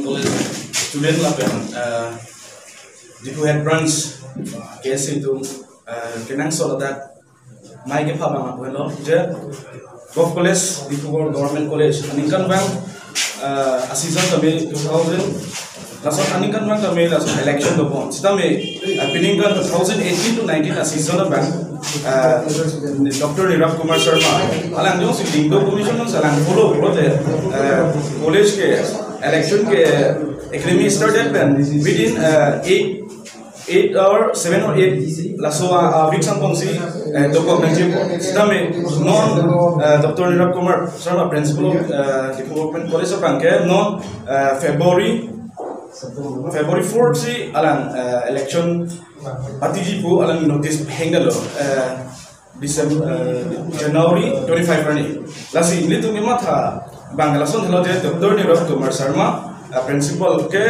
Government College student lapen Diphu head branch case itu kenang so ladak mai ke pha bang apu lo je Gov College Diphu Government College aningkan bang season kami 2000 lason aningkan bang kami lason election do pon sitame piningkan 2018 to 19 season bang Dr. Nirav Kumar Sharma alang jong si Lyngdoh commission salang follow bote college ke election ke academy started pen within 8 or 7 or 8 laso weeks ang kongsi dokok nang jipo sitame non Dr. Nirav Kumar Sharma principal of Diphu Government College of Angke non February 4 si alang election pati jipo alang notice hengalo December January 25 rani lasi litu matha bangla son hello je Dr. Nirav Kumar Sharma principal ke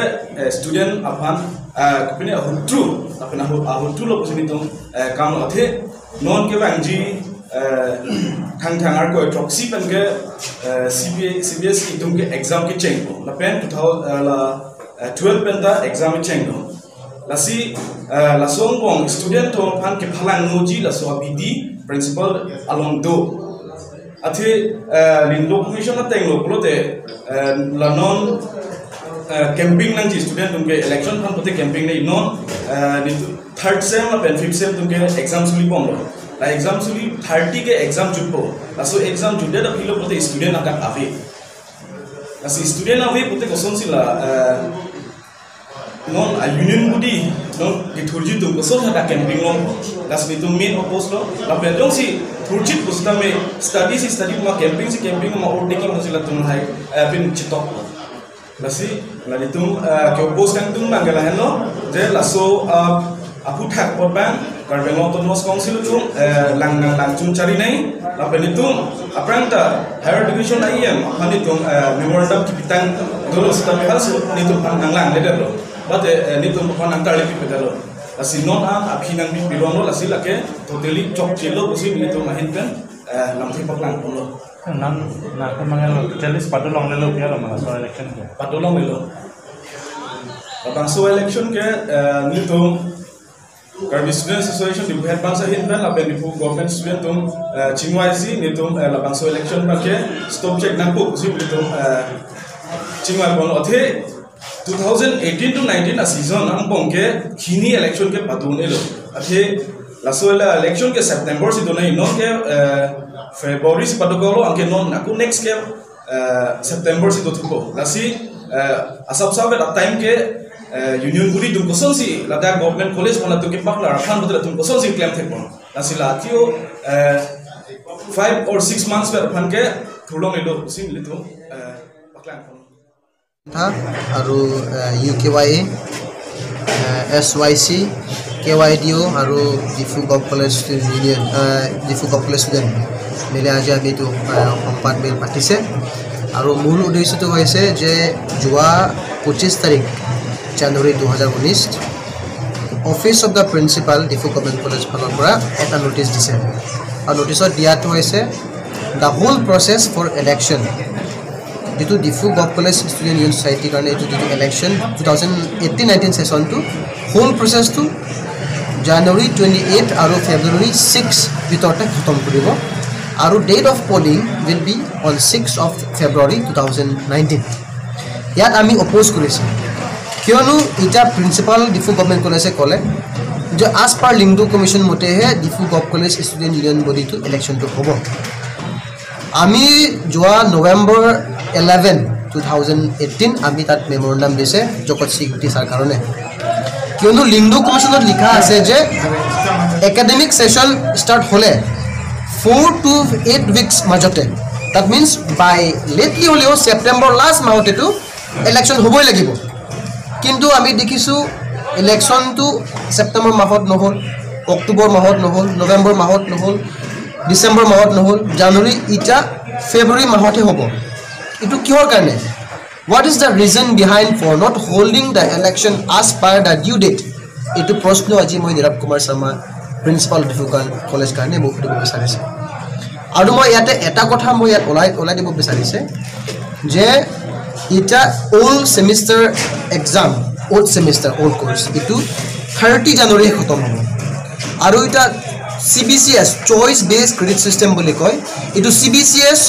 student aphan kupine ahutru apna ahutru lo posini tum kam athe non ke bangji thang thang ar ko proxy pen ke CBS tum ke exam ke cheng ko la pen 2012 pen ta exam cheng do lasi lasong bong student to phan ke phalang noji laso abidi principal along do athe Lyngdoh commission na tenglo plote la non camping nang ji student tumke election phan pote camping nei non third sem la pen fifth sem tumke exam suli pom lo la exam suli 30 ke exam jutpo la so exam jude da philo pote student aka ave la si student ave pote koson sila non union body non ki thurji tum koson hada camping long la si tum main oppose lo la pen jong si thurjit posta me study si study ma camping si camping ma overtaking sila tum hai pin chitok lasi la ditum ke oppose kan tum bangala hello je laso apu thak pot bang Karbi Anglong Autonomous Council tum lang nang lang chum chari nei la pen tum aprang ta higher education IM aphan tum memorandum ki pitang dolo sta me hal so ni tum ang lang letter lo but ni tum aphan ang tarli pi pedalo lasi non ang aphinang bi bilong lo lasi lake totally chok chelo bosi ni tum ahin pen lam thi paklang pon lo nan na ko mangalo totally padulong lelo pia lo mala so election ke padulong lelo labang so election ke ni tum Karbi Students Association Diphu head branch hin pen lapen Diphu government student tum chingwai si ni tum labang so election ba ke stop check nang pu si ni tum chingwai bon athe 2018 to 19 a season ang bong ke khini election ke padun elo athe laso la election ke September si donai non ke February si padukolo angke non aku next ke September si dothuko lasi asap sab at time ke union guri tum koson si lada government college mala tum ke pakla rakhan bodla tum koson si claim thekon lasi latio 5 or 6 months per phan ke thulong elo sim litu pakla tha aru UKYA SYC KYDO আৰু Diphu gov college union Diphu gov college student মিলি আজি আমি এইটো সংবাদ মেল পাতিছে আৰু মূল উদ্দেশ্যটো হৈছে যে যোৱা 25 তাৰিখ জানুৱাৰী 2019 office of the principal Diphu government college ফালৰ পৰা এটা ন'টিছ দিছে আৰু ন'টিছত দিয়াটো হৈছে the whole process for election যিটো Diphu gov college student union ছ'চাইটিৰ কাৰণে এইটো যিটো ইলেকশ্যন 2018-19 ছেশ্যনটো হোল প্ৰচেছটো জানুৱাৰী 28 আৰু ফেব্ৰুৱাৰী 6 ভিতৰতে খতম কৰিব আৰু date of polling will be on 6 of February 2019 ইয়াত আমি অপ'জ কৰিছোঁ কিয়নো এতিয়া প্ৰিন্সিপাল ডিফু গভৰ্ণমেণ্ট কলেজে ক'লে যে আজ পাৰ লিংডো কমিশ্যন মতেহে Diphu gov college student union বডিটো ইলেকশ্যনটো হ'ব। আমি যোৱা নৱেম্বৰ 11 2018 আমি তাত মেমৰেণ্ডাম দিছে জগত স্বীকৃতি ছাৰ কাৰণে কিয়নো লিংডো কমিশ্যনত লিখা আছে যে একাডেমিক ছেশ্যন ষ্টাৰ্ট হ'লে 4 to 8 weeks মাজতে that means by lately হ'লেও ছেপ্টেম্বৰ লাষ্ট মাহতেতো ইলেকশ্যন হ'বই লাগিব। কিন্তু আমি দেখিছোঁ ইলেকশ্যনটো ছেপ্টেম্বৰ মাহত নহ'ল, অক্টোবৰ মাহত নহ'ল, নৱেম্বৰ মাহত নহ'ল, ডিচেম্বৰ মাহত নহ'ল, জানুৱাৰী এতিয়া ফেব্ৰুৱাৰী মাহতহে হ'ব। এইটো কিহৰ কাৰণে? What is the reason behind for not holding the election as per the due date? এইটো প্ৰশ্ন আজি মই নীৰৱ কুমাৰ শৰ্মা প্ৰিন্সিপাল ডিফু কলেজ কাৰণে মোক সুধিব বিচাৰিছে। আৰু মই ইয়াতে এটা কথা মই ইয়াত ওলাই দিব বিচাৰিছে যে এতিয়া old semester exam, old semester old course এইটো 30 জানুৱাৰী খতম হ'ব। আৰু এতিয়া CBCS choice based credit system বুলি কয়, এইটো CBCS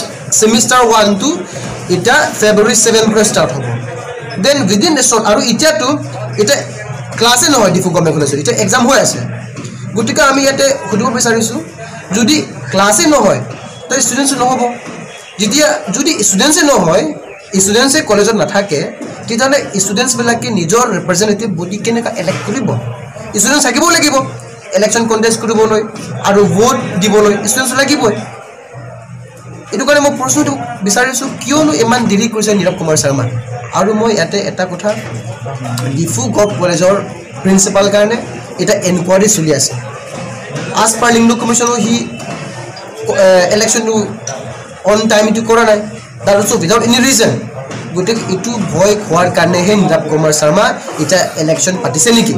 semester 1টো এতিয়া ফেব্ৰুৱাৰী 7 পৰা ষ্টাৰ্ট হ'ব। Then within the short, আৰু এতিয়াতো এতিয়া ক্লাছে নহয় ডিফু গভৰ্ণমেণ্ট কলেজত, এতিয়া এক্সাম হৈ আছে। গতিকে আমি ইয়াতে সুধিব বিচাৰিছোঁ, যদি ক্লাছে নহয় তেতিয়া ষ্টুডেণ্টছো নহ'ব। যেতিয়া যদি ষ্টুডেণ্টছে নহয়, ষ্টুডেণ্টছে কলেজত নাথাকে, তেতিয়াহ'লে ষ্টুডেণ্টছবিলাকে নিজৰ ৰিপ্ৰেজেণ্টেটিভ বডি কেনেকৈ এলেক্ট কৰিব? ষ্টুডেণ্টছ থাকিবও লাগিব ইলেকশ্যন কণ্টেষ্ট কৰিবলৈ আৰু ভোট দিবলৈ ষ্টুডেণ্টছ লাগিবই। এইটো কাৰণে মই প্ৰশ্নটো বিচাৰিছোঁ, কিয়নো ইমান দেৰি কৰিছে নীৰৱ কুমাৰ শৰ্মা? আৰু মই ইয়াতে এটা কথা, ডিফু গভ কলেজৰ প্ৰিন্সিপাল কাৰণে এতিয়া এনকুৱাৰী চলি আছে। আজ পাৰ লিংডো কমিশ্যনো সি ইলেকশ্যনটো অন টাইম এইটো কৰা নাই, তাৰ also without any reason. গতিকে এইটো ভয় খোৱাৰ কাৰণেহে নীৰৱ কুমাৰ শৰ্মা এতিয়া ইলেকশ্যন পাতিছে নেকি?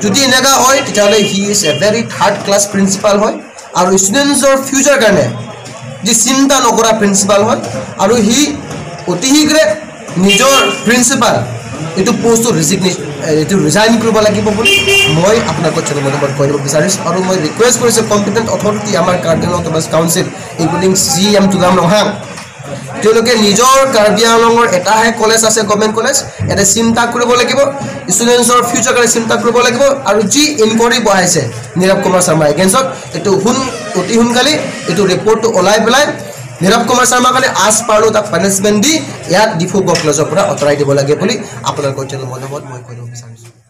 যদি এনেকুৱা হয় তেতিয়াহ'লে he is a very third class principal হয় আৰু ষ্টুডেণ্টছৰ ফিউচাৰ কাৰণে যি চিন্তা নকৰা প্ৰিন্সিপাল হয়। আৰু সি অতি শীঘ্ৰে নিজৰ প্ৰিন্সিপাল এইটো পষ্টটো ৰিজিগনেশ্যন এইটো ৰিজাইন কৰিব লাগিব বুলি মই আপোনালোকৰ চেনেল মাধ্যমত কৈ দিব বিচাৰিছোঁ। আৰু মই ৰিকুৱেষ্ট কৰিছোঁ কম্পিটেণ্ট অথৰিটি আমাৰ Karbi Anglong Autonomous Council including CM Tulam Ronghang, তেওঁলোকে নিজৰ কাৰ্বি আংলঙৰ এটাহে কলেজ আছে গভৰ্ণমেণ্ট কলেজ, ইয়াতে চিন্তা কৰিব লাগিব, ষ্টুডেণ্টছৰ ফিউচাৰ কাৰণে চিন্তা কৰিব লাগিব। আৰু যি ইনকুৱাৰী বহাইছে নীৰৱ কুমাৰ শৰ্মাৰ এগেইনষ্টত, এইটো অতি সোনকালে এইটো ৰিপৰ্টটো ওলাই পেলাই নীৰৱ কুমাৰ শৰ্মাৰ কাৰণে আজ পাৰলো তাক পানিছমেণ্ট দি ইয়াত ডিফু গভ কলেজৰ পৰা আঁতৰাই দিব লাগে বুলি আপোনালোকৰ চেনেল মাধ্যমত মই কৈ দিব বিচাৰিছোঁ।